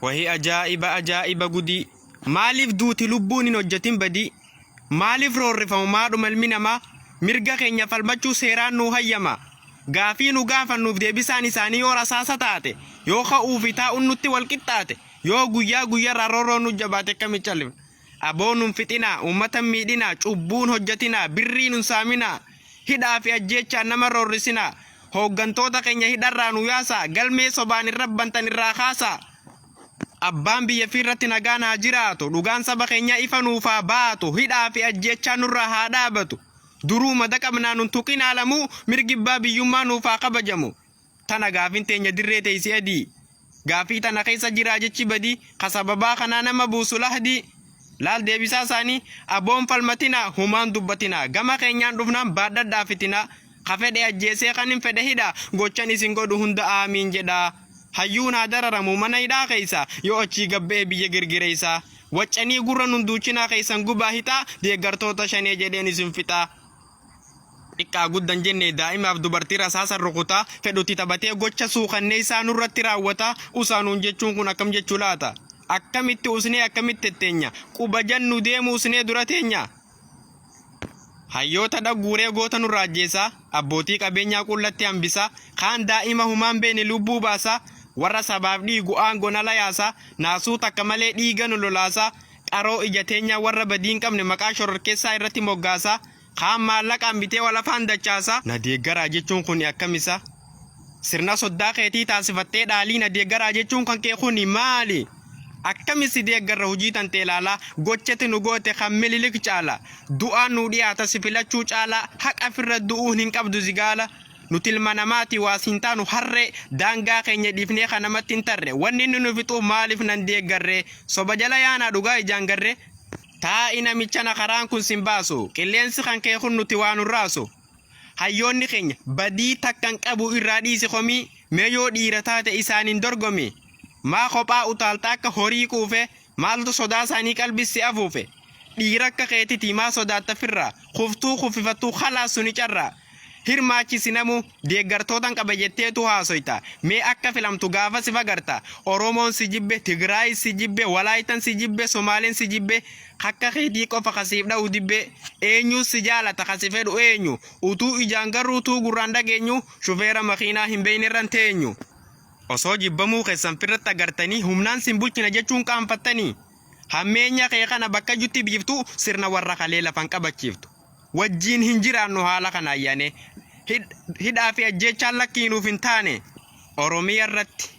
Wahi ajaa'iba ajaa'iba gudii. Maaliif duuti lubbuun hin hojjetin badii? Maaliif roorrifamu maadhuma ilmi namaa? Mirga keenya falmachuu seeraan nuu hayyama. Gaafii nu gaafannuuf deebisaan isaanii yoo rasaasa taate, yoo ka'uu fi taa'uun nutti wal qixxaate, yoo guyyaa guyyarraa roorroon nu jabaate akkamitti callifna? Aboo nun fixinaa, uummata hin miidhinaa, cubbuun hojjetinaa, birrii nun saaminaa, hidhaa fi ajjeechaan nama roorrisinaa, hooggantoota keenya hidharraa nu yaasaa, galmee sobaan irra bantan irraa kaasaa. Abbaan biyya fi irratti nagaan haa jiraatu, dhugaan saba keenyaa ifa nuuf haa baatu, hidhaa fi ajjeechaa nurraa haa dhaabatu. Duruu mada qabnaa nun tuqinaa lamuu, mirgi abbaa biyyummaa nuuf haa kabajamu. Tana gaafin teenya dirree teeysi adii. Gaafii tana keessa jiraa jechi badii, ka sababaa kanaa nama buusu lahdii. Laal deebisaa isaanii, aboon falmatinaa, humaan dubbatinaa, gama keenyaan dhufnaan baadhadhaa fitinaa. Ka fedhe ajjeesee kanin fedhe hidhaa, gochan isin godhu hunda aamiin jedhaa. Hayyuun haa dararamu mana hidhaa keessa, yoo achii gad ba'e biyya girgireessa. Waccanii gurra nun duuchinaa keessan gubaa hixaa, deeggartoota shanee jedheen isin fixaa. Xiqqaa guddan jenne daa'imaaf dubartii rasaasan rukutaa, fedhutti taphatee gocha suukanneessaa nurratti raawwataa, usaa nuun jechuun kun akkam jechuu laata? Akkamitti usnee akkamitti tetteenya? Quba jannu deemu usnee dura teenya? Hayyoota dhagguuree goota nurraa ajjeesaa, abbootii qabeenyaa qullatti hambisaa, kaan daa'ima humaan beekne lubbuu baasaa, warra sabaaf dhiigu aangoon ala yaasaa, naasuu takka malee dhiiga nu lolaasaa, qaroo ija teenyaa warra badii hin qabne maqaa shororkeessaa irratti moggaasaa, kaan maallaqaan bitee wal afaan dachaasaa. Na deeggaraa jechuun kuni akkam isa? Sirna soddaa keetii taasifattee dhaalii na deeggaraa jechuun kan kee kuni maali? Akkami si deeggarra hojii tantee ilaalaa gochati nu goote kan Mililik caala. Du'aan nuu dhiyaata si filachuu caalaa haqa firra du'uun hin qabdu zigaala. Nuti ilma namaati waas hin taanu harree daangaa keenya dhiifnee kan namatti hin tarre wanni inni nu fixuuf maaliif nan deeggarree soba jala yaanaa dhugaa ijaan garree. Taa'i namichana karaan kun sin baasu qilleensi kan kee kun nuti waa nun raasu. Hayyoonni keenya badii takka hin qabu irraa dhiisi komii mee yoo dhiira taate isaaniin dorgomi. Maa kophaa utaalta akka horii quufe maaltu sodaa isaanii qalbi si afuufe. Dhiira akka keetitii maa sodaatta firraa kuftuu kuffifattuu khalaas suni carraa. Hirmaachisi namuu deeggartootan qaba jetteetu haasoyta. Mee akka filamtu gaafa sif agarta. Oromoon si jibbe, Tigraayis si jibbe, Walaaytan si jibbe, Somaaleen si jibbe, Akka keetii qofa ka siif dha'u dibbee. Eenyuus si jaalata ka si fedhu eenyu? Utuu ijaan garru utuu gurraan dhageenyu shufeera makiinaa hin beeynerra hin teenyu. Osoo jibbamuu keessan firratti agartanii humnaan sin bulchina jechuun qaanfattanii? Hammeenya kee kana bakka jutti biiftu sirna warra kalee lafan qabachiiftu. Wajjiin hin jiraannu haala kanaan yaane. Hidhaa fi ajjeechaan lakkii nuuf hin taane. Oromiya irratti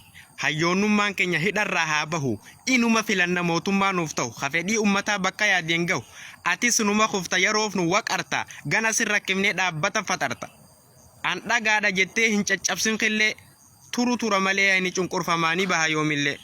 hayyoonnummaan keenya hidharraa haa bahu. Inuma filanna mootummaa nuuf ta'u ka fedhii ummataa bakka yaadeen gahu. Atis numa kufta yeroof nu waqarta gana sin rakkifnee dhaabbata faxarta. An dhagaadha jettee hin caccabsin killee turu tura malee hayni cunqurfamaa ni baha yoomillee.